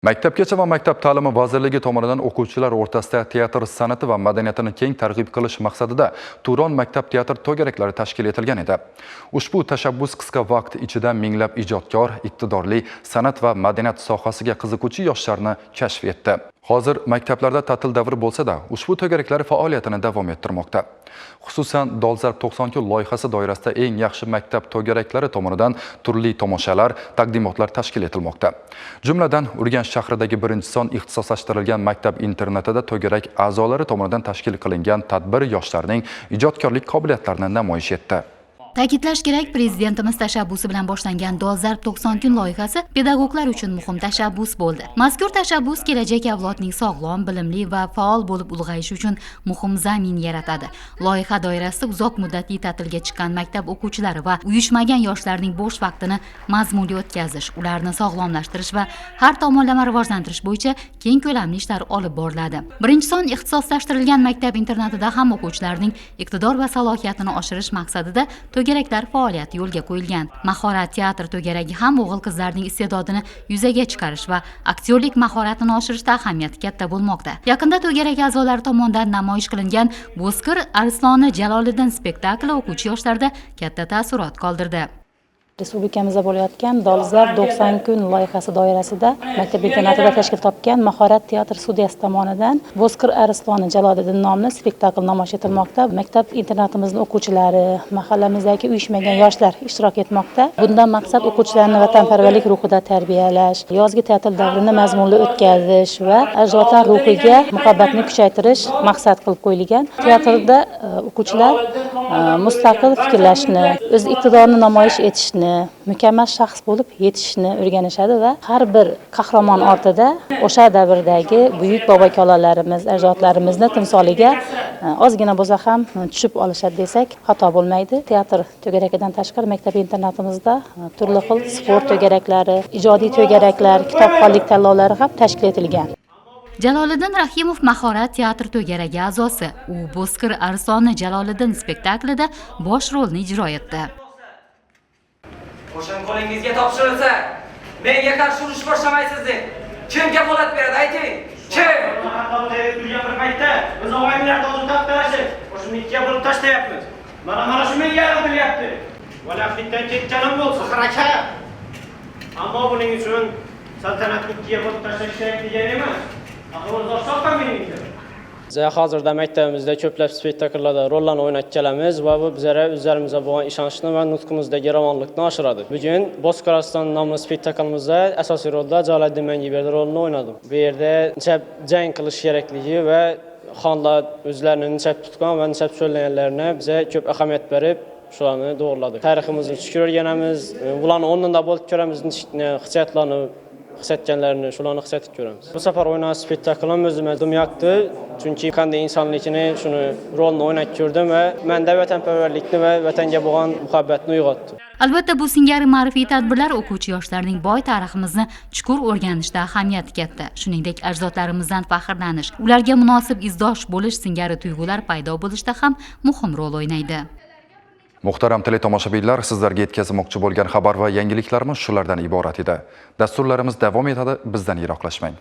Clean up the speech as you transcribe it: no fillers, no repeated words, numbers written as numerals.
Maktabgacha va maktab ta'limi vazirligi tomonidan o'quvchilar o'rtasida teatr san'ati va madaniyatini keng targ'ib qilish maqsadida Turon maktab teatr to'garaklari tashkil etilgan edi. Ushbu tashabbus qisqa vaqt ichida minglab ijodkor, iqtidorli, san'at va madaniyat sohasiga qiziquvchi yoshlarni kashf etdi. Hozir maktablarda ta'til davri bo'lsa-da, ushbu to'garaklar faoliyatini davom ettirmoqda. Xususan, Dolzarb 90 kun loyihasi doirasida eng yaxshi maktab to'garaklari tomonidan turli tomoshalar, taqdimotlar tashkil etilmoqda. Jumladan, Urganch shahridagi 1-son ixtisoslashtirilgan maktab internatida to'garak a'zolari tomonidan tashkil qilingan tadbir yoshlarning ijodkorlik qobiliyatlarini namoyish etdi. Ta'kidlash kerak, prezidentimiz tashabbusi bilan boshlangan Dolzarb 90 kun loyihasi pedagoglar uchun muhim tashabbus bo'ldi. Mazkur tashabbus kelajak avlodning sog'lom, bilimli va faol bo'lib ulg'ayishi uchun muhim zamin yaratadi. Loyiha doirasida uzoq muddatli ta'tilga chiqqan maktab o'quvchilari va uyushmagan yoshlarning bo'sh vaqtini mazmunli o'tkazish, ularni sog'lomlashtirish va har tomonlama rivojlantirish bo'yicha keng ko'lamli ishlar olib boriladi. 1-son ixtisoslashtirilgan maktab internatida ham o'quvchilarning iqtidor va salohiyatini oshirish maqsadida to'garaklar faoliyati yo'lga qo'yilgan. Mahorat teatr to'garagi ham o'g'il qizlarning iste'dodini yuzaga chiqarish va aktyorlik mahoratini oshirishda ahamiyati katta bo'lmoqda. Yaqinda to'garak a'zolari tomonidan namoyish qilingan Bo'zqir Arsloni Jaloliddin spektakli o'quvchi yoshlarda katta taassurot qoldirdi. Respublikamizda bo'layotgan Dolzarb 90 kun loyihasi doirasida maktab internatida tashkil topgan Mahorat teatr studiyasi tomonidan Bo'zqir Arsloni Jaloliddin nomli spektakl namoyish etilmoqda. Maktab internatimizning o'quvchilari, mahallamizdagi uyushmagan yoshlar ishtirok etmoqda. Bundan maqsad o'quvchilarni vatanparvarlik ruhida tarbiyalash, yozgi ta'til davrini mazmunli o'tkazish va ajdodlar ruhiga muhabbatni kuchaytirish maqsad qilib qo'yilgan. Teatrda o'quvchilar mustaqil fikrlashni, o'z iqtidorini namoyish etishni, mukammal shaxs bo'lib yetishishni o'rganishadi va har bir qahramon ortida o'sha davrdagi buyuk bobo-kalonlarimiz, ajdodlarimizni timsoliga ozgina bo'lsa ham tushib olishadi desak, xato bo'lmaydi. Teatr to'garakidan tashqari maktab internatimizda turli xil sport to'garaklari, ijodiy to'garaklar, kitobxonlik tanlovlari ham tashkil etilgan. Jaloliddin Rahimov Mahorat teatr to'garagi a'zosi. U Bo'zqir Arsloni Jaloliddin spektaklida bosh rolni ijro etdi. Qo'shin qo'lingizga topshirilsa, menga qarshi urush boshlamaysiz deb kim kafolat beradi, ayting? Kim? Xato turgan bir paytda biz og'aynilarni o'zi taqdirlashib, qo'shinni ikkiga bo'lib tashlayapmiz. Mana shu menga aytilyapti. Valiahdlikdan ketganim bo'lsin, harakat. Ammo buning uchun saltanatni ikkiga bo'lib tashlash kerak degani emas. Axir o'rtoq ham meningki. Biz hozirda maktabimizda ko'plab spektakllarda rollarni o'ynab kelamiz va bu bizlarga o'zlarimizga bo'lgan ishonchni va nutqimizdagi ravonlikni oshiradi. Bugun Bo'zqir Arslon nomli spektaklimizda asosiy rolda Jaloliddin Mangiberdi rolini o'ynadim. Bu yerda jang qilish kerakligi va xonlar o'zlarini necha tutgan va necha so'zlaganlarini biza ko'p ahamiyat berib shularni to'g'irladik. Tariximizni chuqur o'rganamiz, ularni o'rnida bo'lib ko'ramiz, hissiyotlarni his etganlarini shularni his etib ko'ramiz. Bu safar o'ynagan spektaklim o'zimga dim yoqdi, chunki qanday insonligini shuni rolni o'ynab ko'rdim va menda vatanparvarlikni va vatanga bo'lgan muhabbatni uyg'otdi. Albatta, bu singari ma'rifiy tadbirlar o'quvchi yoshlarning boy tariximizni chuqur o'rganishda ahamiyati katta. Shuningdek, ajdodlarimizdan faxrlanish, ularga munosib izdosh bo'lish singari tuyg'ular paydo bo'lishda ham muhim rol o'ynaydi. Muhtaram teletomoshabinlar, sizlarga yetkazmoqchi bo'lgan xabar va yangiliklarimiz shulardan iborat edi. Dasturlarimiz davom etadi, bizdan yiroqlashmang.